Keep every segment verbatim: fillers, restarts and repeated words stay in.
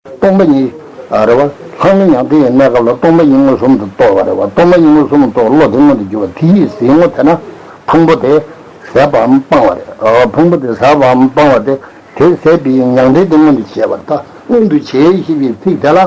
སྟོང་པ་ཉིད། ཨ་རེད་བ། ལྷག་མེད་མྱང་འདས་ཀྱི་གནས་སྐབས་ལ་སྟོང་པ་ཉིད་མངོན་སུམ་དུ་རྟོགས་པ་རེད་བ། སྟོང་པ་ཉིད་མངོན་སུམ་དུ་རྟོགས་བློ་དེ་མངོན་དུ་གྱུར་པ་དེ་ཡིས་ཟིལ་ངོ་དེ་ན་ཕུང་པོ་དེ་ཟད་པའམ་སྤངས་པ་རེད། ཨ་ཕུང་པོ་དེ་ཟད་པའམ་སྤངས་པ་དེ་དེ་ཟད་པའི་མྱང་འདས་དེ་མངོན་དུ་བྱས་པ་རེད། ད་མངོན་དུ་བྱས་ཞེས་པའི་ཚིག་དེ་ལ།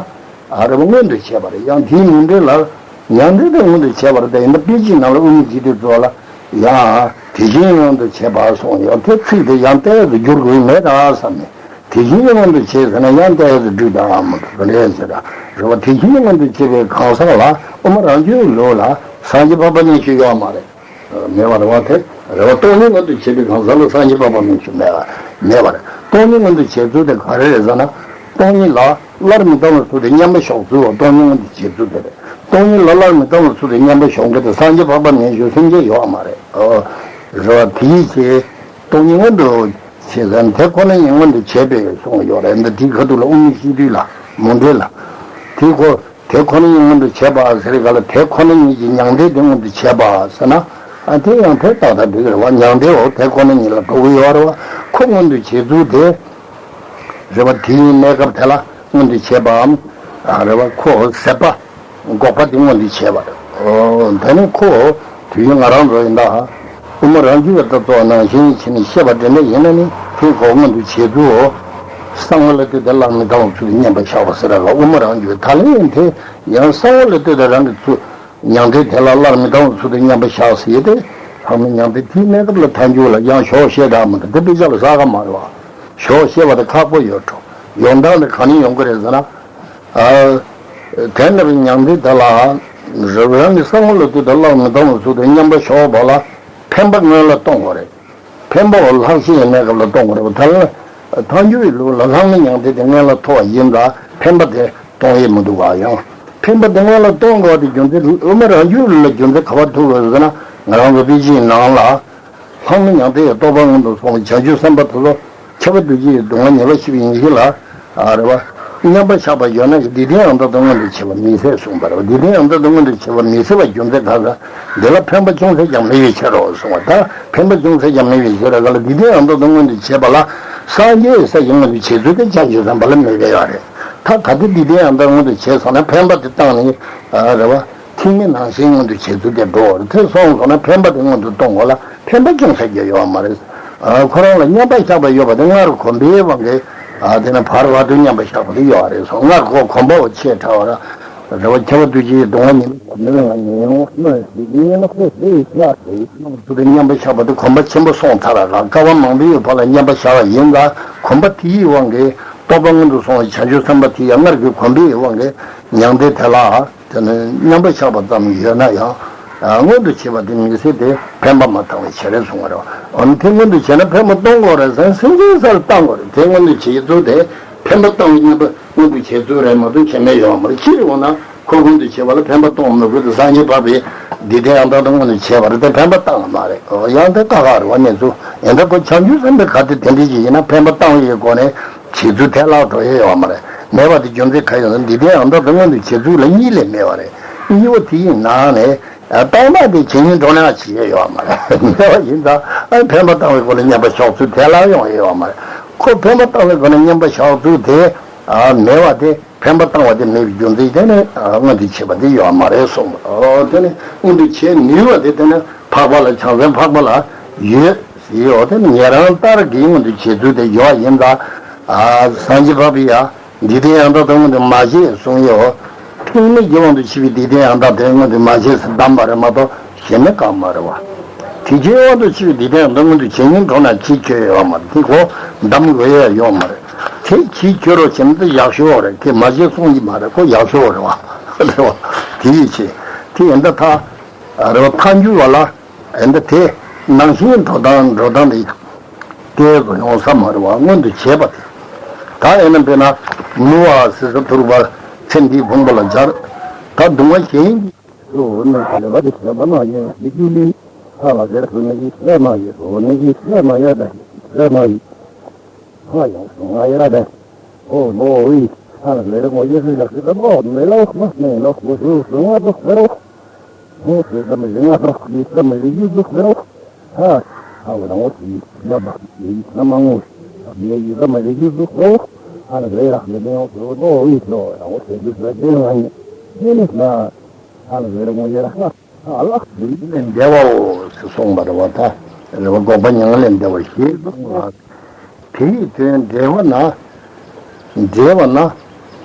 ཨ་རེད་བ། མངོན་དུ་བྱས་པ་རེད། ཡང་དེའི་མིང་འབྲས་ལ་མྱང་འདས་དེ་མངོན་དུ་བྱས་པ་རེད། ད་ཡིན་ན་དཔེ་ཅིག་ནང་ལ་དབུ་མའི་སྤྱི་དོན་གཙོ་བོ་ལ་ཡང་དེ་བཞིན་མངོན་དུ་བྱས་པ་གསུངས་ཡོད། དེ་ཚིག་དེ་ཡང་ཏོག་ཙམ་བསྒྱུར་དགོས་མེད་ད་བསམ་ནས། དེ་བཞིན་མངོན་དུ་བྱས་ཟེར་ན་ཡང་ཏོག་ཙམ་འགྲིག་དང་མི་འགྲིག་རེད་ཟེར། རེད་བ། དེ་བཞིན་མངོན་དུ་བྱས་པའི་གང་ཟག་ལ་དབུ་མ་རང་རྒྱུད་ལུགས་ལ་སངས་རྒྱས་འཕགས་པ་ཉིད་ཞིག་ཡོད་མ་རེད། མེད་པ་རེད་བ། དེ་རེད་བ། སྟོང་ཉིད་མངོན་དུ་བྱས་པའི་གང་ཟག་ལ་སངས་རྒྱས་འཕགས་པ་ཉིད་ཞིག་མེད་པ་མེད་པ་རེད། སྟོང་ཉིད་མངོན་དུ་བྱས་ཚུལ་དེ་ག་རེ་རེད་ཟེར་ན། སྟོང་ཉིད་ལ་སླར་མི་ལྟ་བར་ཚུལ་དེ་མཉམ་པ་ཞོག་ཚུལ་བ། སྟོང་ཉིད་མངོན་དུ་བྱས་ཚུལ་དེ་རེད། སྟོང་ཉིད་ལ་སླར་མི་ལྟ་བར་ཚུལ་དེ་མཉམ་པ་ཞོག་མཁན་དེ་སངས་རྒྱས་འཕགས་པ་ཉིད་ཞིག་སེམས་ཅན་ཡོད་མ་རེད། ཨོ། རེད་བ། དེའི་ཕྱིར། སྟོང་ཉིད་མངོན་དུ་བྱས་ཟེར་ན་དེ་ཁོ་ན་ཉིད་མངོན་དུ་བྱས་པའི་གསུངས་ཡོད་རེད། འདི་དེའི་ཁ་ཐུག་ལ་དབུ་མའི་སྤྱི་དོན་ལ་མུ་འབྲེལ་ལ། དེ་ཁོ་དེ་ཁོ་ན་ཉིད་མངོན་དུ་བྱས་པ་ཟེར་ག་ལ། དེ་ཁོ་ན་ཉིད་ཀྱི་མྱང་འདས་དེ་མངོན་དུ་བྱས་པ་ཟེར་ན། ཨ་དེ་ཡང་དེ་ཏག་ཏག་འགྲིག་རེད་བ། མྱང་འདས་འོ་དེ་ཁོ་ན་ཉིད་ལ་འགྲོ་གི་ཡོད་རེད་བ། ཁོ་མངོན་དུ་བྱས་ཚུལ་དེ། རེད་བ། དེའི་གནས་སྐབས་དེ་ལ་མངོན་དུ་བྱས་པའམ། ཨ་རེད་བ། ཁོ་ཟད་པ། འགོག་པ་དེ་མངོན་དུ་བྱས་པ་རེད། ཨོ། ད་ནི་ཁོ་དུས་ཡུན་ང་རང་ཚོ་ཡིན་ད། དབུ་མ་རང་རྒྱུད་ཀྱི་ལྟ་ཚུལ་ནང་བཞིན་བྱས་ནས་བཤད་པ་དེ་འདྲ་ཡིན་ན་ནི་ཁོས་ཁོ་མངོན་དུ་བྱས་ཚུལ། གསང་བ་ལ་ལྟོས་ཏེ་སླར་མི་ལྟ་བར་ཚུལ་དུ་མཉམ་པར་བཞག་པ་ཟེར་བ་ལ་དབུ་མ་རང་རྒྱུད་ད་ལན་དེ་ཡང་གསང་བ་ལ་ལྟོས་ཏེ་རང་གི་ཚུལ། མྱང་འདས་དེ་ལ་སླར་མི་ལྟ་བར་ཚུལ་དུ་མཉམ་པར་བཞག་ཟེར་ཏེ། ལྷག་མེད་མྱང་འདས་དེའི་གནས་སྐབས་ལ་ཐལ་འགྱུར་ལ་ཡང་ཞོག་བཤད་དྲག་མི་འདུག་དེ་དཔེ་ཆ་ལ་ཟ་ག་མ་རེད་བ། ཞོག་བཤད་པ་དེ་ཁག་པོ་ཡོད་འགྲོ། ཡོང་སྟངས་དེ་གང་ནས་ཡོང་གི་རེད་ཟེར་ན། ཨ། དེ་ནས་མྱང་འདས་དེ་ལ་རང་རང་གི་གསང་བ་ལ་ལྟོས་ཏེ་སླར་མི་ལྟ་བར་ཚུལ་དུ་མཉམ་པར་ཞོག་པ་ལ་འཕེན་པ་སྔོན་ལ་གཏོང་དགོས་རེད། འཕེན་པ་བ་ལྷག་བཅས་ཀྱི་གནས་སྐབས་ལ་གཏོང་དགོས་རེད་བ། ད་ལ་ཐལ་འགྱུར་བའི་ལུགས་ལ་ལྷག་མེད་མྱང་འདས་དེ་སྔོན་ལ་ཐོབ་པ་ཡིན་ཙང་འཕེན་པ་དེ་གཏོང་ཡས་མི་འདུག་ག་ཡང་། འཕེན་པ་དེ་སྔོན་ལ་གཏོང་དགོས་པ་དེ་རྒྱུ་མཚན་དབུ་མ་རང་རྒྱུད་ལ་རྒྱུ་མཚན་ག་པར་ཐུག་དགོས་ཟེར་ན། ང་རང་ཚོ་དཔེ་ཆའི་ནང་ལ། ལྷག་མེད་མྱང་འདས་ཀྱི་རྟོགས་པ་སྔོན་དུ་སོང་བའི་བྱང་ཆུབ་སེམས་དཔའ་དེ་ཚོ་ཁྱབ་པ་འདུ་བྱེད་ཀྱི་སྡུག་བསྔལ་ཉེས་པ་ཞི་བའི་ཡེ་ཤེས་ལ། ཨ་རེ་བ། མཉམ་པར་བཞག་པ་ཡོད་ན་འདི་ལྟའི་ཡང་དག་ཏུ་མངོན་དུ་བྱེད་པ་མི་སྲིད་གསུངས་པ་རེད་བ། འདི་ལྟའི་ཡང་དག་ཏུ་མངོན་དུ་བྱེད་པ་མི་སྲིད་པ་རྒྱུ་མཚན་གང་ཟེར། འདི་ལ་འཕེན་པ་ཅུང་ཟད་ཀྱང་མེད་པའི་ཕྱིར་རོ་གསུངས་པ། ད་འཕེན་པ་ཅུང་ཟད་ཀྱང་མེད་པའི་ཕྱིར་རོ་ག་ལ། འདི་ལྟའི་ཡང་དག་ཏུ་མངོན་དུ་བྱེད་པ་ལ་སངས་རྒྱས་ས་ཀྱི་མངོན་དུ་བྱེད་ཚུལ་དེ་བྱང་ཆུབ་སེམས་དཔའ་ལ་མེད་པའི་ཡོད་རེད། ད་ག་དེ་འདི་ལྟའི་ཡང་དག་མངོན་དུ་བྱེད་སོང་ན་འཕེན་པ་དེ་བཏང་ནས། ཨ་རེ་བ། ཐེག་དམན་ནང་བཞིན་མངོན་དུ་བྱེད་ཚུལ་དེ་འགྲོ་བར་ཐལ་སོང་ཟེར་ན། འཕེན་པ་དེ་མངོན་དུ་གཏོང་དགོས་ལ་འཕེན་པ་ཅུང་ཟད་ཀྱང་ཡོད་མ་རེད། ཨ་ཁོ་རང་ལ་མཉམ་པར་བཞག་པ་ཡོད་པ་དེ་སྔར་གོམས་པའི་དབང་གིས། ཨ་དེ་ནས་བར་བར་དུ་མཉམ་པར་བཞག་པ་དེ་ཡོད་རེད་སོང་། སྔར་ཁོ་གོམས་པ་བ་ཆེས་ཕྲ་བ་ར། རེ་བ་ཁྱབ་པ་འདུ་བྱེད་སྡུག་བསྔལ་ཉེ་ཚུལ་དུ་མཉམ་པར་བཞག་པ་དེ་གོམས་པ་ཆེན་པོ་སོང་ཚར་ར། སྐལ་བ་མང་པོའི་བར་ལ་མཉམ་པར་བཞག་པ་ཡིན་ཙང་གོམས་པ་དེའི་དབང་གིས་རྟོགས་པ་སྔོན་དུ་སོང་བའི་བྱང་ཆུབ་སེམས་དཔའ་དེ་ཡང་སྔར་གྱི་གོམས་པའི་དབང་གིས་མྱང་འདས་དེ་ལ། དེ་ནི་མཉམ་པར་བཞག་པ་ཙམ་ཡོད་ན་ཡང་། ཨ་མངོན་དུ་བྱེད་པ་དེ་མི་སྲིད་དེ་འཕེན་པ་མ་བཏང་བའི་ཕྱིར་རེད་གསུངས་པ་རེད། འོ་ན་དེ་མངོན་དུ་བྱས་ན་འཕེན་པ་གཏོང་དགོས་རེད་ཟེར་ན་སེམས་ཅན་སར་བཏང་དགོས་རེད། དེ་མངོན་དུ་བྱེད་ཚུལ་དེ་འཕེན་པ་བཏང་བའི་མཉམ་པ་མངོན་དུ་བྱེད་ཚུལ་རེད་མ་གཏོགས་གཞན་མེད་ཡོད་མ་རེད། སྤྱིར་འོ་ན་ཁོ་མངོན་དུ་བྱེད་པ་ལ་འཕེན་པ་གཏོང་མི་དགོས་ཏེ་སངས་རྒྱས་འཕགས་པའི་འདི་ལྟའི་ཡང་དག་ཏུ་མངོན་དུ་བྱེད་པ་རེད་དེ་འཕེན་པ་བཏང་བ་མ་རེད། འོ་ཡང་དེ་ཀ་ཁ་རེད་བ་གནས་ཚུལ་ཡིན་ད་ཁོ་བྱང་ཆུབ་སེམས་དཔའི་ག་དེ་དེ་འདྲ་ཞིག་ཡིན་ན་འཕེན་པ་བཏང་བའི་སྒོ་ནས། བྱེད་ཚུལ་དེ་བརླག་འགྲོ་ཡས་ཡོད་མ་རེད། མེད་པ་དེ་རྒྱུ་མཚན་ག་ཡིན་ཟེར་ན་འདི་ལྟའི་ཡང་དག་ཏུ་མངོན་དུ་བྱེད་ཚུལ་ལ་གཉིས་ལས་མེད་པ་རེད། གཉིས་པོ་དེ་ཡི་ནང་ནས་བཏང་སྟངས་དེ་ཇི་སྙེད་འགྲོ་ན་བྱེད་ཡས་ཡོད་མ་རེད། མེད་པ་ཡིན་ཙང་ཨ་འཕེན་པ་བཏང་བའི་སྒོ་ནས་མཉམ་པར་བཞག་ཚུལ་དེ་བརླག་ཡོང་ཡས་ཡོད་མ་རེད། ཁོ་འཕེན་པ་བཏང་བའི་སྒོ་ནས་མཉམ་པར་བཞག་ཚུལ་དེ་མེད་པ་དེ་འཕེན་པ་བཏང་བ་དེ་མེད་པའི་རྒྱུ་མཚན་དེ་ནི་མངོན་དུ་བྱེད་པ་དེ་ཡོད་མ་རེད་གསུངས། ཨོ་དེ་ནི་མངོན་དུ་བྱེད་ནུས་པ་དེ་དེ་ནི་འཕགས་པ་ལ་བྱང་སེམས་འཕགས་པ་ལ་ཡོད། ཡོད་དེ་ཉན་རང་ལྟར་གྱི་མངོན་དུ་བྱེད་ཚུལ་དེ་ཡོད་ཡིན་ཙང་། ཨ་སངས་རྒྱས་འཕགས་པའི་ཡ། འདི་ལྟའི་ཡང་དག་དེ་མངོན་དུ་མ་བྱས་གསུངས་ཡོད། ཐེག་དམན་གྱི་དབང་དུ་ཆུད་པའི་འདི་ལྟའི་ཡང་དག་དེ་མངོན་དུ་མ་བྱས་ཟེར་གདམས་པ་རེད་མ་གཏོགས་གཞན་མེད་གང་མ་རེད་བ། ཐེག་ཆེན་དབང་དུ་ཆུད་པའི་འདི་ལྟའི་ཡང་དག་མངོན་དུ་བྱེད་སྙིང་འདོད་ན་ཅིག་ཁྱོད་ཡོད་མ་རེད། དེ་ཁོ་གདམས་དགོས་ཡ་ཡོད་མ་རེད། དེ་ཅིག་ཁྱོད་རོ་བྱེད་ན་དེ་ཡག་ཤོས་རེད། དེ་མ་བྱས་གསུང་གི་མ་རེད། ཁོ་ཡག་ཤོས་རེད་བ། རེད་བ། དེ་ཡིད་ཆེས། དེ་ཡིན་ད་ཐ། རེད་བ། ཐལ་འགྱུར་བ་ལ། ཨེ་འདི་དེ་ནང་བཞིན་འགྲོ་སྟངས་འགྲོ་སྟངས་དེ་སྐད་དུ་ཡོང་ས་མ་རེད་བ། མངོན་དུ་བྱས་པ་དེ། ད་ཨེ་ན་དཔེར་ན་མུ་བ་སི་ས་ཐུར་བ་ཚེ་འདིའི་ཕུང་པོ་ལ་སྦྱར། ད་སྡུག་བསྔལ་གཞན་གྱི། སོ་ནི་བྱེད་པ་དེ་བྱེད་པ་མ་ཡིན་སྲིད་རྒྱུ་ལས། ཧ་ལ་ཟེར་སོ་ནི་ཡིན་ས་མ་ཡིན་སོ་ནི་ཡིན་ས་མ་ཡ་ད་ས་མ་ཡིན། ཧ་ཡང་སོང་ང་ཡ་ད། ཨོ་ལོ་ཨི། ཧ་ལ་ཟེར་ངོ་ཡ་ཧི་ལ་ཧི་ད་ལོ་མེ་ལོ་མ་སྨན་ལོ་ཧུ་ཧུ་ཧུ་ང་ལོ་ཧི་རོ། ཧོ་ཧོ་ཙམ་རིང་ང་ཧོ་ཧི་ཙམ་རིང་ཡུ་ཟུག་ཧོ། ཧ། ཧ་བ་རང་ངོ་ཧི་ལ་བ་ཧི་ཙམ་ངོ་ཧི་ཡེ་ཡུ་ཙམ་རིང་ཡུ་ཟུག་ཧོ། ཨ་ལ་རེ་རག་ལེ་ལེ་ཡོང་ཟེར་བ་ནོ་འོ་ཡིན་ནོ་ཡང་འོ་ཟེར་དུས་ཟེར་དེ་ང་ཡིན་དེ་ནི་ན་ཨ་ལ་རེ་རེ་ངོ་ཡེ་རག་ལ་ཨ་ལ་ལས་འདས་པའོ་ཟེར་གསུངས་པ་རེད་བ། ད་རེ་བ་འགོག་པ་མྱ་ངན་ལས་འདས་པ་ཞེས་གསུངས་ལ། དེ་ཡི་དོན་འགྲེལ་བ་ན། འགྲེལ་བ་ན།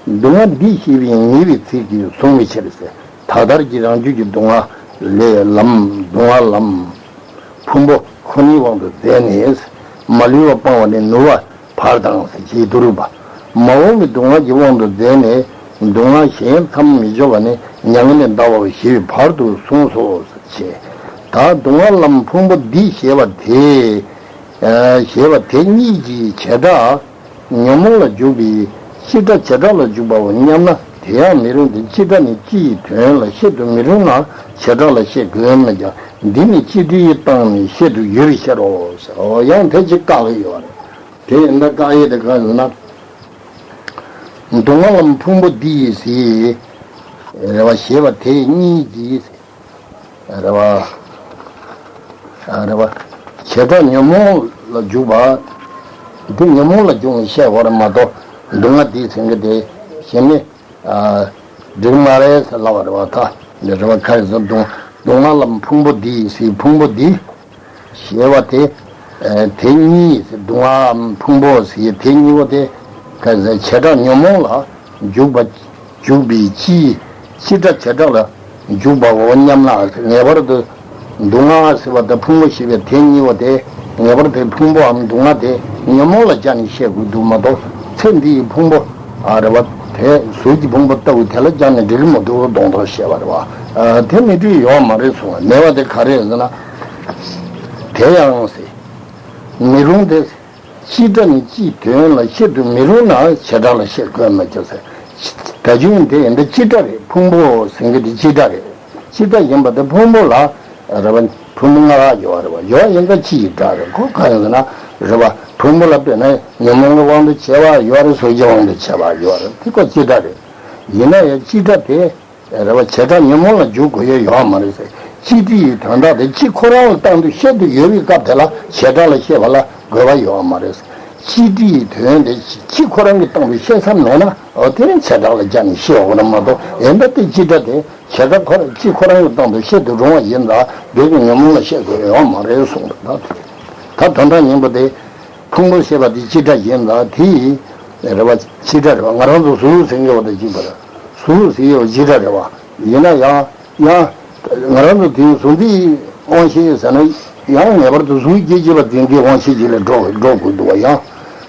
སྡུག་བསྔལ་འདི་ཞེས་པའི་ཉེ་བའི་ཚིག་གིས་གཟུང་བའི་ཕྱིར་ཟེར། ད་ལྟར་གྱི་རང་རྒྱུད་ཀྱི་སྡུག་བསྔལ་ལས་ལམ་སྡུག་བསྔལ་ལམ། ཕུང་པོ་ཁོ་ནའི་དབང་དུ་མཛད་ནས། མ་ལུས་པ་སྤང་བ་ནི་ནུས་པ་བར་དང་ཞེས་སྡུག་རུས་པ། མ་འོངས་པའི་སྡུག་བསྔལ་གྱི་དབང་དུ་མཛད་ནས། སྡུག་བསྔལ་གཞན་མཚམས་མི་སྦྱོར་བ་ནི་མྱ་ངན་ལས་འདའ་བའོ་ཞེས་པའི་བར་དུ་གསུངས་སོ་ཞེས། ད་སྡུག་བསྔལ་ལམ་ཕུང་པོ་འདི་ཞེས་པ་དེ། ཞེས་པ་དེ་གཉིས་ཀྱི་བྱེ་བྲག་ཉོན་མོངས་ལ་འཇུག་པའི་སྤྱི་སྒྲ་བྱེ་བྲག་ལ་འཇུག་པའོ་སྙམ་ན། དེ་ཡང་མི་རུང་སྟེ། སྤྱི་སྒྲ་ནི་སྤྱི་ཡི་དོན་ལ་བཤད་དུ་མི་རུང་ན་བྱེ་བྲག་ལ་བཤད་དགོས་མོད་ཀྱང་། འདི་ནི་སྤྱི་སྒྲའི་སྟེང་ནས་བཤད་དུ་ཡོད་པའི་ཕྱིར་རོ། ཡང་དེ་ཅིག་བཀག་ཡོད་རེད། དེ་ཡིན་ན་བཀག་ཡས་དེ་གང་ཡིན་ན། སྡུག་བསྔལ་ལམ་ཕུང་པོ་འདི་ཡིས་ཟེར། རེད་བ། ཞེས་པ་དེ་གཉིས་ཀྱིས། རེད་བ། རེད་བ། བྱེ་བྲག་ཉོན་མོངས་ལ་འཇུག་པ། འདི་ཉོན་མོངས་ལ་འཇུག་ནས་བཤད་དགོས་རེད་མ་གཏོགས། སྡུག་བསྔལ་འདི་ཟེར་མཁན་དེ་གཞན་ནི། འགྲིག་མ་རེད་ཟེར་ལབ་པ་རེད་བ། ད་འདི་རེད་བ། ག་རེ་ཟེར། སྡུག་སྡུག་བསྔལ་ལམ་ཕུང་པོ་འདི་ཡིས་ཟེར། ཕུང་པོ་འདི། ཞེས་པ་དེ། དེ་གཉིས་སྡུག་བསྔལ་ཕུང་པོ་ཟེར་དེ་གཉིས་པོ་དེ། ག་ཟེར། བྱེ་བྲག་ཉོན་མོངས་ལ་འཇུག་པ། འཇུག་པའི་སྤྱི། སྤྱི་སྒྲ་བྱེ་བྲག་ལ་འཇུག་པའོ་སྙམ་ན། ངེས་པར་དུ་སྡུག་བསྔལ་ཟེར་བ་དང་ཕུང་པོ་ཞེས་པའི་དེ་གཉིས་པོ་དེ། ངེས་པར་དུ་ཕུང་པོའམ་སྡུག་བསྔལ་དེ་ཉོན་མོངས་ལ་སྦྱར་ནས་བཤད་དགོས་འདུག་མ་གཏོགས། ཚེ་འདི་ཡི་ཕུང་པོ། ཨ་རེད་བ། དེ་གཟུགས་ཀྱི་ཕུང་པོ་ལྟ་བུ་དེ་ལ་སྦྱར་ནས་འགྲིག་གི་མི་འདུག་གདོང་ཐོག་བཤད་པ་རེད་བ། དེ་མི་འགྲིག་ཡོད་མ་རེད་གསུངས་པ། ངེས་པ་དེ་ག་རེ་ཟེར་ན། དེ་ཡང་ཟེར། མི་རུང་སྟེ། སྤྱི་སྒྲ་ནི་སྤྱིའི་དོན་ལ་བཤད་དུ་མི་རུང་ན་བྱེ་བྲག་ལ་བཤད་དགོས་མི་འདུག་ཟེར། ད་ཆུང་དེ་ཡིན་ད་སྤྱི་སྒྲ་རེད། ཕུང་པོ་ཟེར་མཁན་དེ་སྤྱི་སྒྲ་རེད། སྤྱི་སྒྲ་ཡིན་པ་དེ་ཕུང་པོ་ལ་རེད་བ། ཕུང་པོ་ལྔ་ཡོད་རེད་བ། ཡོད་ཡིན་ད་སྤྱི་ཡི་སྒྲ་རེད། ཁོ་གང་ཡིན་ཟེར་ན་རེད་བ། ཕུང་པོ་ལ་དཔེར་ན་ཉོན་མོངས་ཀྱི་དབང་དུ་བྱས་པ་ཡོད་རེད། གཟུགས་ཀྱི་དབང་དུ་བྱས་པ་ཡོད་རེད། དེ་ཁོ་སྤྱི་སྒྲ་རེད། ཡིན་ན་ཡང་སྤྱི་སྒྲ་དེ། རེད་བ། བྱེ་བྲག་ཉོན་མོངས་ལ་འཇུག་དགོས་ཡ་ཡོད་མ་རེད་ཟེར། སྤྱི་སྒྲ་ཡི་དོན་དག་དེ་སྤྱི་ཁོ་རང་ལ་བཏང་དུས་བཤད་དུ་ཡོད་པའི་སྐབས་དེ་ལ་བྱེ་བྲག་ལ་བཤད་པ་ལ་དགོས་པ་ཡོད་མ་རེད་ཟེར། སྤྱི་སྒྲ་ཡི་དོན་དེ་སྤྱི་ཁོ་རང་གི་བཏང་དུས་བཤད་ས་མེད་ན། འོ་དེ་ནི་བྱེ་བྲག་ལ་སྦྱར་ནས་བཤད་དགོས་ན་མ་གཏོགས། ཡིན་ད་དེ་སྤྱི་སྒྲ་དེ་བྱེ་བྲག་ཁོ་རང་སྤྱི་ཁོ་རང་གི་བཏང་དུས་བཤད་དུ་རུང་བ་ཡིན་ཙང་། བོད་ཀྱི་ཉོན་མོངས་ལ་བཤད་དགོས་ཡ་ཡོད་མ་རེད་གསུངས་པ། ད་དོན་དག་སྙིང་པོ་དེ། ཕུང་པོ་ཞེས་པ་དེ་སྤྱི་སྒྲ་ཡིན་ཙང་དེ་ཡི་རེད་བ། སྤྱི་སྒྲ་རེད་བ། ང་རང་ཚོ་གཟུགས་ཟེར་མཁན་བ་དང་གཅིག་པ་རེད། གཟུགས་ཟེར་ཡོད་སྤྱི་སྒྲ་རེད་བ། ཡིན་ན་ཡང་ཡང་ང་རང་ཚོ་དེའི་གཟུགས་འདིའི་དབང་ཤེས་ཟེར་ན་ཡང་ངེས་པར་དུ་གཟུགས་སྐྱེ་མཆེད་པ་འཛིན་གྱི་དབང་ཤེས་ཅིག་ལ་འགྲོ་འགྲོ་དགོས་འདུག་བ། ཡང་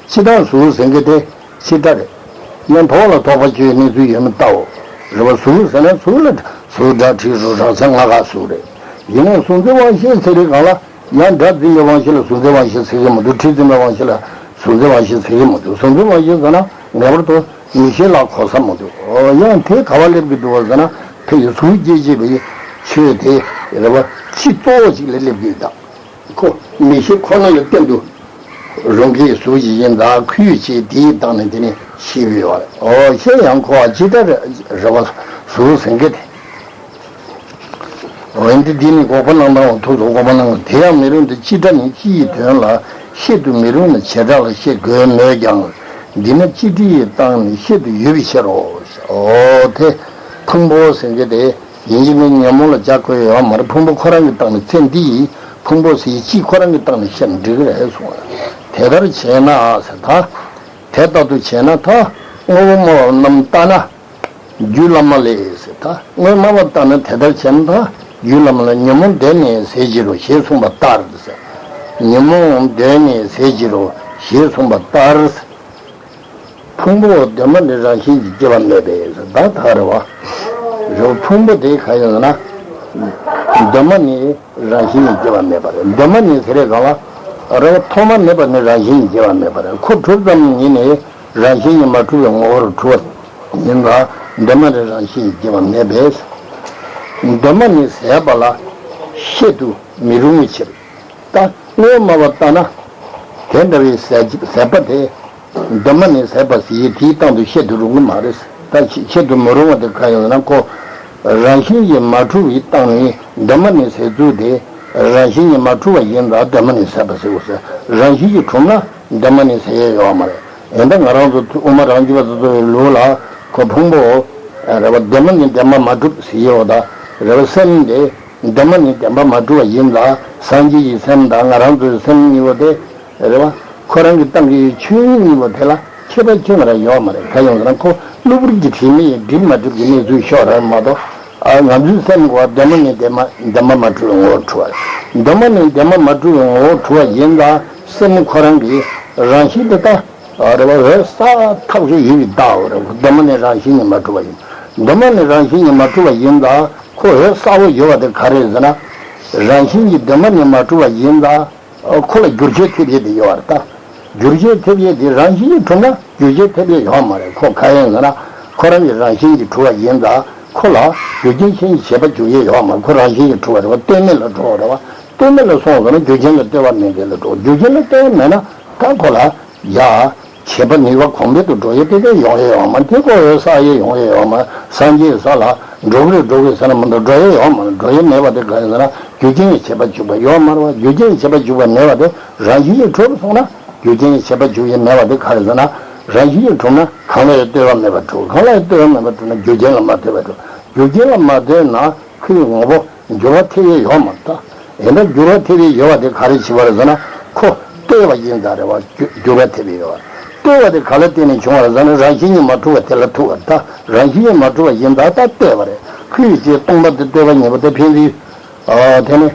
སྤྱི་དང་གཟུགས་ཟེར་མཁན་དེ་སྤྱི་སྒྲ་རེད། ཡང་ཐོག་ལ་ཐོགས་པ་ཆོས་གནས་ཚུལ་ཡོད་མེད་ལྟའོ། རེད་བ། གཟུགས་ཟེར་ན་གཟུགས་ལ་གཟུགས་སྒྲ་དྲི་རོ་རེག་ཚད་ལྔ་ཀ་གཟུགས་རེད། ཡིན་ན་གཟུགས་འཛིན་དབང་ཤེས་ཟེར་རེད་གང་ལ། ཡང་སྒྲ་འཛིན་པའི་དབང་ཤེས་ལ་གཟུགས་འཛིན་དབང་ཤེས་ཟེར་གྱི་མི་འདུག་དྲི་འཛིན་པའི་དབང་ཤེས་ལ་གཟུགས་འཛིན་དབང་ཤེས་ཟེར་གྱི་མི་འདུག་གཟུགས་འཛིན་དབང་ཤེས་ཟེར་ན་ངེས་པར་དུ་མིག་ཤེས་ལ་གོ་ས་མི་འདུག་ཨོ། ཡང་དེ་ག་བ་སླེབས་ཀྱི་འདུག་བ་ཟེར་ན། ཕ་གི་གཟུགས་སྐྱེ་མཆེད་པའི་ཆོས་དེ་རེད་བ། སྤྱི་གཙོ་བོ་ཅིག་ལ་སླེབས་ཀྱི་འདུག་ཁོ་མིག་ཤེས་ཁོ་ན་ལ་བརྟེན་དུ་རུང་གི་གཟུགས་ཤིག་ཡིན་ཙང་། ཁུལ་བྱས་དེའི་སྟེང་ནས་དེ་ནས་ཤེས་ཀྱི་ཡོད་རེད། ཨོ། ཤེས་ཡང་ཁོ་བ་ཅི་ལྟར་རེད་བ། གཟུགས་ཟེར་མཁན་དེ། འོན་ཏེ་འདི་ནི་འགོག་པ་རྣམ་གྲངས་འོ། ཐུགས་སུ་འགོག་པ་རྣམ་གྲངས། དེ་ཡང་མི་རུང་སྟེ། སྤྱི་སྒྲ་ནི་སྤྱི་ཡི་དོན་ལ་བཤད་དུ་མི་རུང་ན་བྱེ་བྲག་ལ་བཤད་དགོས་མོད་ཀྱང་། འདི་ནི་སྤྱི་སྒྲ་ཡི་སྟེང་ནས་བཤད་དུ་ཡོད་པའི་ཕྱིར་རོ། འོ་དེ་ཕུང་པོ་ཟེར་མཁན་དེ་ཡིན་གཅིག་མིན་ཉོན་མོངས་ལ་སྦྱར་དགོས་ཡོད་མ་རེད། ཕུང་པོ་ཁོ་རང་གི་སྟེང་ནས། ཚེ་འདི་ཡི་ཕུང་པོ་ཟེར་སྤྱི་ཁོ་རང་གི་སྟེང་ནས་བཤད་ན་འགྲིག་གི་རེད་གསུངས། དེ་ལྟར་བྱས་ན་ཟེར་ད། དེ་ལྟར་དུ་བྱས་ན་ད། དངོས་པོ་སྨྲ་བ་རྣམས་ལྟར་ན། རྒྱུད་བླ་མ་ལས་ཟེར། ད་དངོས་སྨྲ་བ་ལྟར་ན་དེ་ལྟར་བྱས་ན་ད། རྒྱུད་བླ་མ་ལས། ཉོན་མོངས་གདོད་ནས་ཟད་ཕྱིར་རོ་ཞེས་གསུངས་པ་ལྟར་ཟེར། ཉོན་མོངས་གདོད་ནས་ཟད་ཕྱིར་རོ་ཞེས་གསུངས་པ་ལྟར། ཕུང་པོ་གདོད་མ་ནས་རང་བཞིན་གྱིས་སྐྱེ་བ་མེད་པས་ཟེར། ད་ད་རེད་བ། རེད་བ། ཕུང་པོ་དེ་ག་ཡིན་ཟེར་ན། གདོད་མ་ནས་རང་བཞིན་གྱིས་སྐྱེ་བ་མེད་པ་རེད། གདོད་མ་ནས་ཟེར་རེད་གང་ལ། རེད་བ། ཐོག་མ་མེད་པ་ནས་རང་བཞིན་གྱིས་སྐྱེ་བ་མེད་པ་རེད། ཁོ་གྲུབ་ཙམ་ཉིད་ནས་རང་བཞིན་གྱིས་མ་གྲུབ་པའི་ངོ་བོར་གྲུབ་པ་ཡིན་ཙང་། གདོད་མ་ནས་རང་བཞིན་གྱིས་སྐྱེ་བ་མེད་པས། གདོད་མ་ནས་ཟད་པ་ལ་བཤད་དུ་མི་རུང་བའི་ཕྱིར། ད་དངོས་སྨྲ་བ་ལྟར་ན། དེ་འདྲ་བའི་ཟད་ཟད་པ་དེ། གདོད་མ་ནས་ཟད་པ་ཟེར་ཡས་དེའི་སྟེང་དུ་བཤད་དུ་རུང་གི་མ་རེད། ད་བཤད་དུ་མི་རུང་བ་དེ་གང་ཡིན་ཟེར་ན། ཁོ་རང་བཞིན་གྱིས་མ་གྲུབ་པའི་སྟེང་ནས་གདོད་མ་ནས་ཟད་ཚུལ་དེ། རང་བཞིན་གྱིས་མ་གྲུབ་པ་ཡིན་ཙང་གདོད་མ་ནས་ཟད་པ་ཟེར་དགོས་ཟེར། རང་བཞིན་གྱིས་གྲུབ་ན་གདོད་མ་ནས་ཟད་ཡས་ཡོད་མ་རེད། ཡིན་ད་ང་རང་ཚོ་དབུ་མ་རང་རྒྱུད་པ་དེ་ཚོའི་ལུགས་ལ་ཁོ་ཕུང་པོ་རེད་བ། བདེན་པ་ནི་བདེན་པར་མ་གྲུབ་ཟེར་ཡོད་ད། རེད་བ། སེམས་དེ་བདེན་པ་ནི་བདེན་པར་མ་གྲུབ་པ་ཡིན་ད། སངས་རྒྱས་ཀྱི་སེམས་དང་ང་རང་ཚོའི་སེམས་གཉིས་པོ་དེ་རེད་བ། ཁོ་རང་གི་ཏང་གི་ཆོས་ཉིད་གཉིས་པོ་དེ་ལ་ཁྱད་པར་ཅི་ཡང་ར་ཡོད་མ་རེད། གང་ཡིན་ཟེར་ན་ཁོ་གློ་བུར་གྱི་དྲི་མས་སྒྲིབ་མ་གྲུབ་ཀྱི་གནས་ཚུལ་ཤོག་རེད་མ་གཏོགས། ཨ། ང་ཚོའི་སེམས་ཀྱི་བདེན་པ་ནི་བདེན་པ་བདེན་པ་མ་གྲུབ་པའི་ངོ་བོར་གྲུབ་པ་རེད། བདེན་པ་ནི་བདེན་པ་མ་གྲུབ་པའི་ངོ་བོར་གྲུབ་པ་ཡིན་ད། སེམས་ཁོ་རང་གི་རང་བཞིན་དེ་ད། རེད་བ། འོད་གསལ་ཐག་ཆོད་ཡིན་པའི་བརྡ་རེད། བདེན་པ་ནི་རང་བཞིན་གྱིས་མ་གྲུབ་པ་ཡིན། བདེན་པ་ནི་རང་བཞིན་གྱིས་མ་གྲུབ་པ་ཡིན་ད། ཁོ་འོད་གསལ་པོ་ཡོད་པ་དེ་ག་རེ་ཟེར་ན། རང་བཞིན་གྱིས་བདེན་པ་ནི་མ་གྲུབ་པ་ཡིན་ད། ཁོ་ལ་རྒྱུ་རྐྱེན་ཐེབས་ཡས་དེ་ཡོད་པ་རེད་ད། རྒྱུ་རྐྱེན་ཐེབས་ཡས་དེ་རང་བཞིན་གྱིས་གྲུབ་ན་རྒྱུ་རྐྱེན་ཐེབས་ཡས་ཡོད་མ་རེད། ཁོ་ག་ཡིན་ཟེར་ན་ཁོ་རང་གི་རང་བཞིན་གྱིས་གྲུབ་པ་ཡིན་ད། ཁོ་ལ་རྒྱུ་རྐྱེན་གཞན་གྱིས་བྱེད་པ་འཇུག་ཡས་ཡོད་མ་རེད། ཁོ་རང་བཞིན་གྱིས་གྲུབ་པ་རེད་བ། ལྟོས་མེད་ལ་གྲུབ་པ་རེད་བ། ལྟོས་མེད་ལ་སོང་ཟེར་ན་རྒྱུ་རྐྱེན་ལ་ལྟོས་པ་མེད་མཁན་ལ་གྲུབ། རྒྱུ་རྐྱེན་ལ་ལྟོས་པ་མེད་ན་ད་ཁོ་ལ་ཡ། བྱེད་པ་ནུས་པ་གོང་འཕེལ་དུ་འགྲོ་ཡས་དེ་གས་ཡོང་ཡས་ཡོད་མ་རེད། དེ་ཁོ་འོད་གསལ་ཡས་ཡོང་ཡས་ཡོད་མ་རེད། སངས་རྒྱས་ས་ལ་འགྲོ་གི་རེད་འགྲོ་གི་རེད་ཟེར་ན་མི་འགྲོ། འགྲོ་ཡས་ཡོད་མ་རེད། འགྲོ་ཡས་མེད་པ་དེ་ག་རེ་ཟེར་ན་རྒྱུ་རྐྱེན་གྱིས་བྱེད་པ་འཇུག་པ་ཡོད་མ་རེད་བ། རྒྱུ་རྐྱེན་གྱིས་བྱེད་པ་འཇུག་པ་མེད་པ་དེ་རང་བཞིན་གྱིས་གྲུབ་སོང་ན། རྒྱུ་རྐྱེན་གྱིས་བྱེད་པ་འཇུག་ཡས་མེད་པ་དེ་ག་རེ་ཟེར་ན་རང་བཞིན་གྱིས་གྲུབ་ན་གང་ལ་ཡང་ལྟོས་པ་མེད་པར་གྲུབ། གང་ལ་ཡང་ལྟོས་པ་མེད་པར་གྲུབ་ན་རྒྱུ་རྐྱེན་ལ་མ་ལྟོས་པར་གྲུབ། རྒྱུ་རྐྱེན་ལ་མ་ལྟོས་ན་ཁོའི་ངོ་བོ་འགྱུར་བ་ཐེབས་ཡས་ཡོད་མ་རེད་ད། ཡིན་ན་འགྱུར་བ་ཐེབས་ཡས་ཡོད་པ་དེ་ག་རེ་བྱས་པ་རེད་ཟེར་ན་ཁོ་ལྟོས་པ་ཡིན་ཙང་རེད་བ། འགྱུར་འགྱུར་བ་ཐེབས་ཡས་ཡོད་པ། ལྟོས་པ་དེ་ག་ལ་བརྟེན་ནས་བྱུང་བ་རེད་ཟེར་ན་རང་བཞིན་གྱིས་མ་གྲུབ་པ་དེ་ལ་ཐུག་པ་རེད་ད། རང་བཞིན་གྱིས་མ་གྲུབ་པ་ཡིན་ཙང་ད་ལྟོས་པ་རེད། ཁོའི་རྗེས་སྟོང་པ་དེ་ལྟོས་པ་ཉིད་པོ་དེ་ཕན་ཚུན། ཨ། དེ་ནི།